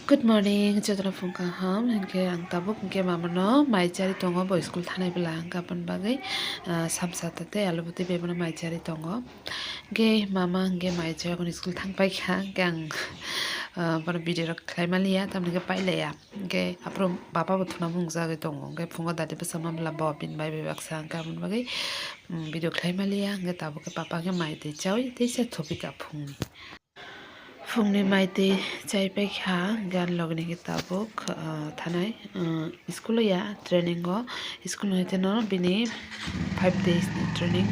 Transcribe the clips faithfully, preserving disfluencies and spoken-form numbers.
Good morning, jotono phung kaham. Hinkhe ang tabuk hinkhe mamano mai chari tongo, bo school thanai bwla, hinkhe aboni bagwi, ah, samsa tei alu bwtwi bebano mai chari tongo. Hinkhe mama hinkhe mai chari school thang paikha, hinkhe ang, ah, bono video rok khlai maliya, tamni hinkhe pailaiya. Hinkhe aphuru baba bo thuna mungjagwi tongo, hinkhe phungo dadi bwsa mamla bo bini bai bai baksa, hinkhe aboni bagwi, mm, video khlai maliya, hinkhe tabuk khe papa hinkhe mai twi chawi teisa thopika phungni. Phungni mai twi chai paikha, gan logni hinkhe tabuk, ah, thanai, ah, school o ya training o, school o hwnkhe no bini five days ni training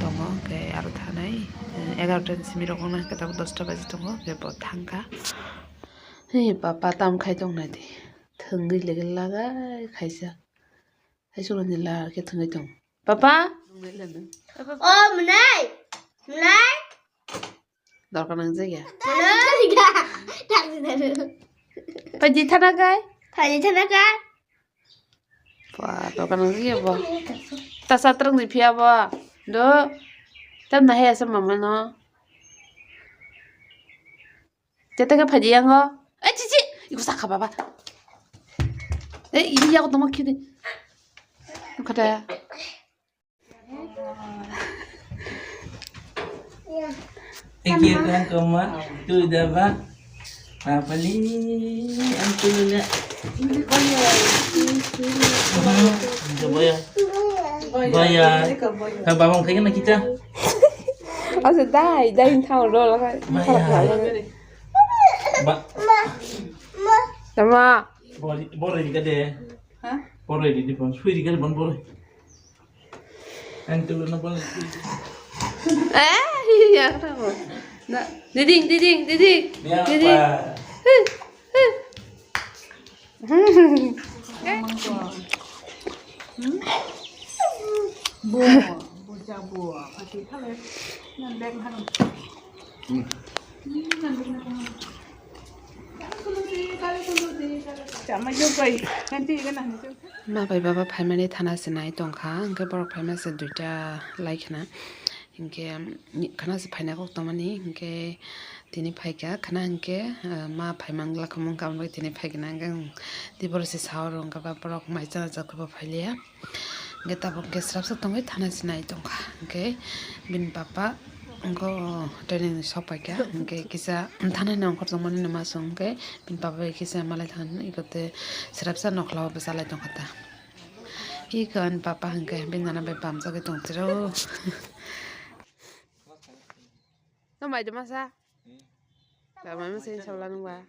tongo, hinkhe aro thanai, eh, egarota ni simi rok wngnai hinkhe tabuk dosta baji tongo, hinkhe bo thangkha. Hey, papa tam khai tong nai di, thwngwi lege lagai khaisa. Hai sulo ni la khe thwngwi tong. Papa? O mwnai. Mwnai. Dorkar nang jaya. Mwnai ga. Thang di daru. Paji thana kai? Paji thana kai? Pa, dorkar nang jaya bo. Ta satrang ni phiya bo. Do. Tam na he asa mama no. Tete khe phaidi yango. Eh, chichi, iko sakha baba. Eh, ini yago tongma khidi. Kata. Iki kan koma tu daba. Apali antu le. Boya. Boya. Ka babang kaya na kita. Asa dai, dai thang ro la. Boya. Ba. Tama. Bori, bori di kade. Ha? Bori di di pon, sui di kade pon bori. Ang tu na pon. Eh, iya, kenapa? Na, diding, diding, diding, diding. Bo, bo ja bo, pati thale. Nan bag hano. Ma bai baba phaimani thana se nai tongkha, hinkhe borok phaima se duita lai khna, hinkhe khna se phaina kok tongmani, hinkhe tini phaikha khna, hinkhe, ah, ma phaimang lakhamung kamrwi tini phaikha, hinkhe tiboro se sao rwngkha ba borok mai chana jak khe bo phailiya. Hinkhe tabuk hinkhe srapsa tongwi thana se nai tongkha. Hinkhe bini papa wngkha o training ni sok paikha. Hinkhe kisa thanani ongkhor tongmani no ma song hinkhe bini papa bai kisa malai thang iko tei srapsa nokhla o bwchalai tongkha ta. Iko ani papa hinkhe bini nana bai bamjagwi tongtiro. No mai de masa? Tama masa inshallah nung ba.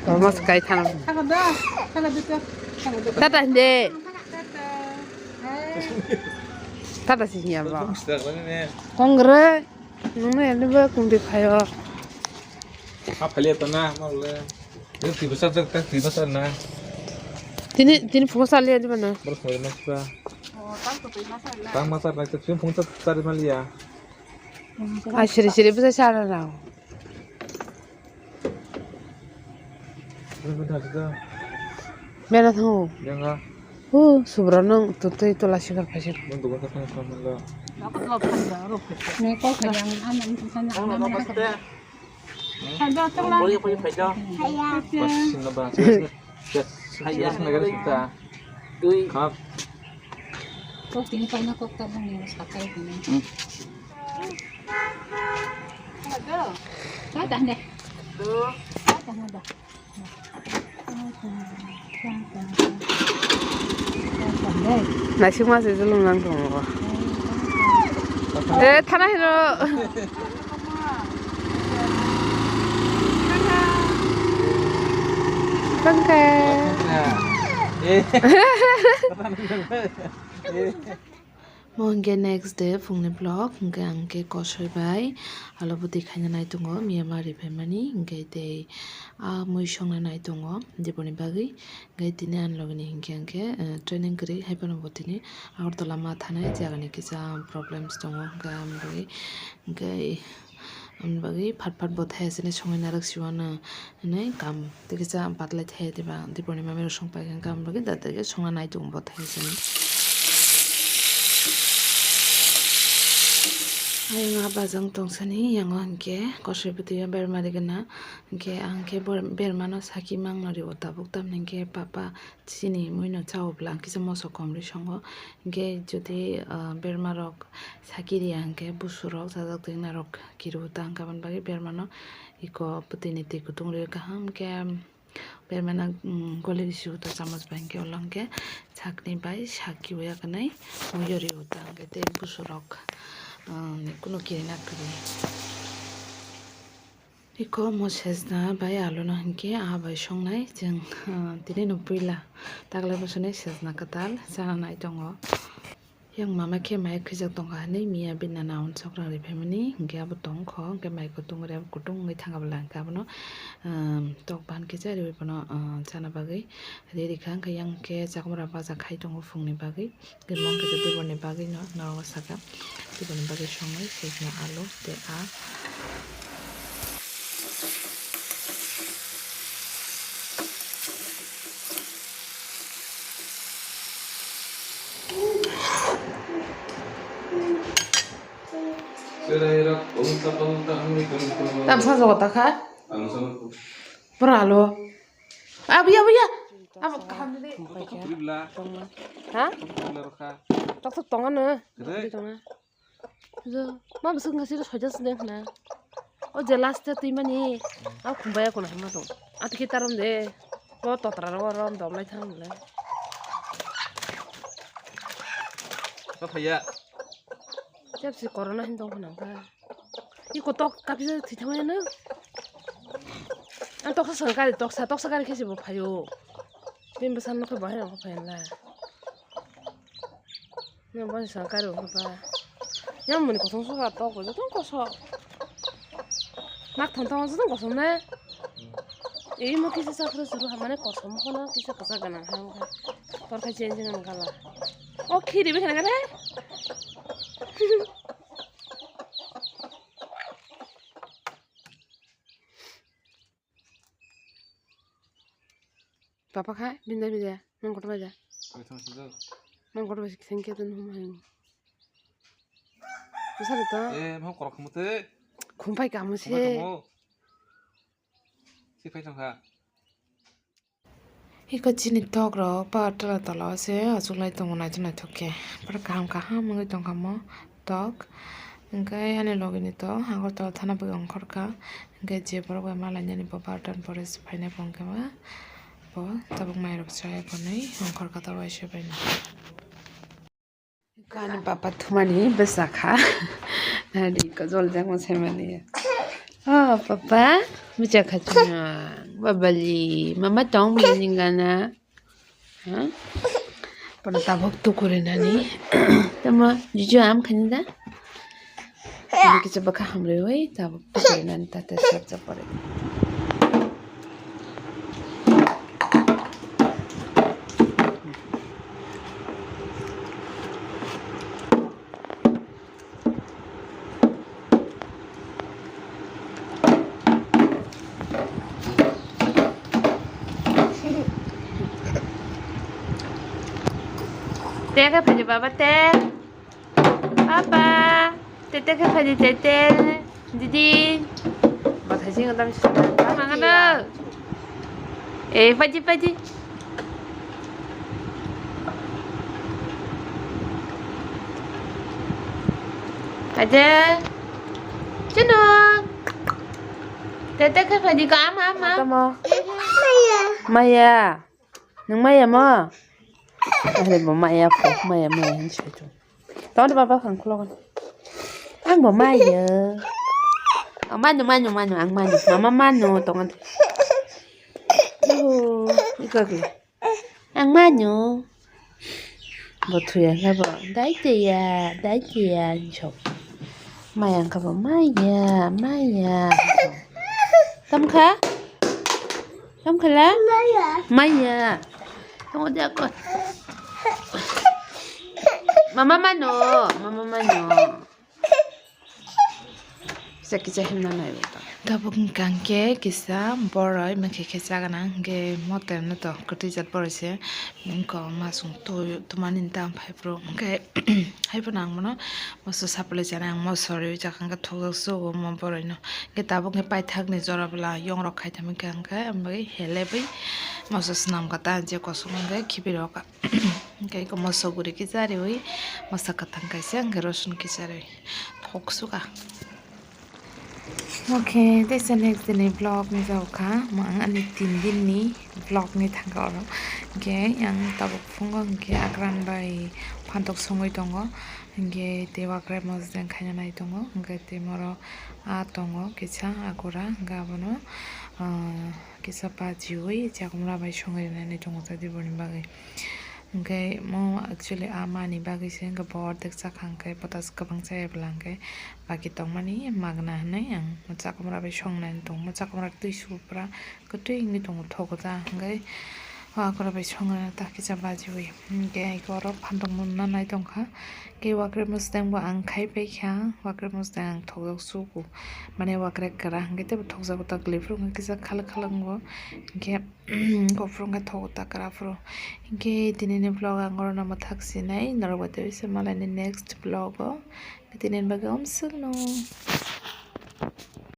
Tama sekai thanam. Tata hinde. Tata sih ya ba. Kongre. Nungno ende ba kung de phaio. Ha phali to na, ma le. Yo twi basa tak tak twi basa na. Tini, tini phungo sali adi bana. Bor khoi mas ba. Tang masa na twi phung tak tak maliya. Ai siri siri basa sara na. Bera thango. Yang ha. Hu, subra nang tutui tola sikar phaisir. Nang dukan ka thang thang la. Ni kok yang aman sana aman. Ada tong la. Boleh boleh phaida. Bas sinna ba. Sinna gari kita. Dui. Kap. Kok tini paina kok tabung ni sakai tini. Hmm. Ada deh. Ada ada. Naisik ma se zulum nang tongo. Eh, thana hino. Tangka. Mo hingke next day phungni vlog, hingke ang khe kosoi bai alo bwtwi khaina nai tongo, miya ma ri phaimani, hingke tei a mui songna nai tongo, diboni bagwi. Hingke tini ani logini hingke ang khe, eh, training kwrwi, hai phano bo tini Agartala ma thanai jagani kisa problems tongo, hingke ang bagwi, hingke Aboni bagwi phat phat bo thaya sini songwi narwk siwano hinwi kam tei kisa patlai thaya diba dipor ni mami rok song paikha, aboni bagwi da tei songna nai tongo bo thaya sini. Ayang ah bajang tongsani yango hinkhe kosoi bwtwi o berma rigwna hinkhe ang khe bor-, bermano saki mangno rio tabuk tamni hinkhe papa chini muino chao bwla ang kisa moso kom ri songo. Hinkhe jodi, ah, berma rok saki riya hinkhe busu rok chajak twi narwk kirio ta hinkhe aboni bagwi bermano iko bwtwi ni twi kutung ri kaham khe bermano, mm, goli risi uta chamoch bai hinkhe ulo hinkhe sakni bai saki uya kanai muiyo ri uta hinkhe tei busu rok, ah, ni kunu kirina kwrwi. Iko omo sejna bai alu no hinkhe ah bai songnai chwng, ah, tini no puila taklai bwswkni sejna kwtal chana nai tongo. Yang mama khe mai khwijak tongkha hinwi miya bini nana hwn sokrang ri phaimani hinkhe abo tongkho hinkhe mai kutung ri abo kutung wngwi thangkha bwla hinkhe abono, ah, tok ban kisa riwi bono, ah, chana bagwi ri rikha hinkhe yang khe chakwmwra baja khai tongo phungni bagwi. Tei mong khe tei tiboni bagwi no norok saka tiboni bagwi songwi sejna alu tei a. Tam sa jogo ta kha. Pura alu. Abuya, abuya. Abo kaham di. Ha? Tok tok tonga no. Tonga. Jo, ma bwswk wngkha siro soida side wngkha na. O je last twi mani, a khumbai ya kono hima tong. Ati khe tarom de, bo totra ro rom dom lai thang le. Ba phaiya. Jeb si corona hin tong khna kha. I kotok kapisa thwi thangmani no. Ang toksa swng gari, toksa, toksa gari khe se bo phaio. Bini bwsa nokhe bahai rok phaina. Nang bani sa kari bo ba. Yang muni kosong soka tok bo jotong kosong. Mak thong thong jotong kosong ne. Ei mo kisa sa phuru suru hamane kosong kono kisa kasa ganang ha wngkha. Tor khai chen chen wngkha la. O khiri bi khana kare. Papa khai, binda binda, nang kotor bai da. Koi thang sijak. Nang kotor bai sing khe tun hum hai. Bisa de to. Eh, mau korok khumute. Khumpai kamu se. Khumpai kamu. Si phai thang kha. Iko chini tok rok pa tola tola o se achuklai tongo naithok naithok khe. Pura kaham kaham wngwi tongkha mo tok. Hwnkhe ani logi ni tok Agartala thana bagwi ongkhorkha. Hwnkhe je borok bai malainani bo bartan pore se phainai bo hwnkhe ma bo tabuk mairok chaya hwnwi ongkhorkha ta waisa bai no. Ani papa thumani bwsa kha. Nadi ko jol jang mo semani. Oh papa, bwsa kha chuma. Babali, mama tong bini gana. Ha? Pono tabuk tukuri nani. Tamo juju am khani da. Ini kisa baka hamre wai tabuk tukuri nani tata sab sab pore. Tega phaidi baba te. Papa, tete khe phaidi tete, didi. Bathai sing dam sing. Mangano. Eh, phaidi, phaidi. Aja. Chino. Tete khe phaidi ka ama, ama. Tamo. Maya. Nwng maya mo? Ahre bo maya pho, maya, maya hin soi tong. Tong de baba khang khulok. Ang bo maya. Oh, manu, manu, manu, ang manu. Mama manu, tong de. Oh, iko ke. Ang manu. Bo thuya khe bo. Dai te ya, dai te ya, hin sok. Maya wngkha bo maya, maya. Tamo kha? Tamo khala? Maya. Maya. Tamo de ako. Mama mano, mama mano. Kisa kisa himna nai bo ta. Tabuk hwnkha hwnkhe kisa boroi mokhe khe chaganang hwnkhe motem no to kwtwi jat boroi se wngkha masung twi twmani tam phai phuru hwnkhe haiphano ang bono moso supply chana ang moso rwi chakha hwnkhe thokjak sugo mo boroi no hwnkhe tabuk hwnkhe paithak ni jora bwla yong rok khai tongmani hwnkhe ang bai hele bai moso swnam kha ta je kosong hwnkhe khibi rok. Hwnkhe eko moso guri kisa riwi moso kwthang kaisa hwnkhe rosun kisa riwi thok suka. Okay, teisa next dini vlog ni jao kha. Mo ang ani tin din ni vlog ni thangka oro. Hwnkhe ang tabuk phungo hwnkhe akran bai phantok songwi tongo. Hwnkhe tei wakrai mosdeng khaina nai tongo. Hwnkhe tei moro a tongo kisa akura. Hwnkhe abono, ah, kisa bajiwi chakumra bai songwi rwnani tongo tei boni bagwi. Hwnkhe mo actually a mani bagwi se hwnkhe bo ordek chakha hwnkhe potas kwbang chaya bwla hwnkhe baki tongmani magna hinwi ang chakumra bai songnani tongo. Chakumra twi su pura kwtwi wngwi tongo thogo ta hwnkhe o akura bai songnani ta kisa bajiwi hwnkhe eko oro phantok mwnna nai tongkha. Khe wakrai mosdeng bo ang khai paikha, wakrai mosdeng ang thokjak sugo mane wakrai kwra hwnkhe teibo thokjago ta kwlwi phuru hwnkhe kisa khalak khalak wngo hwnkhe. Kophuru wngkha thogo ta kwra phuru. Hinkhe tinini vlog ang orono mwthak sinai, norok bai tei se malaini next vlog o. Tinini bagwi omswkno.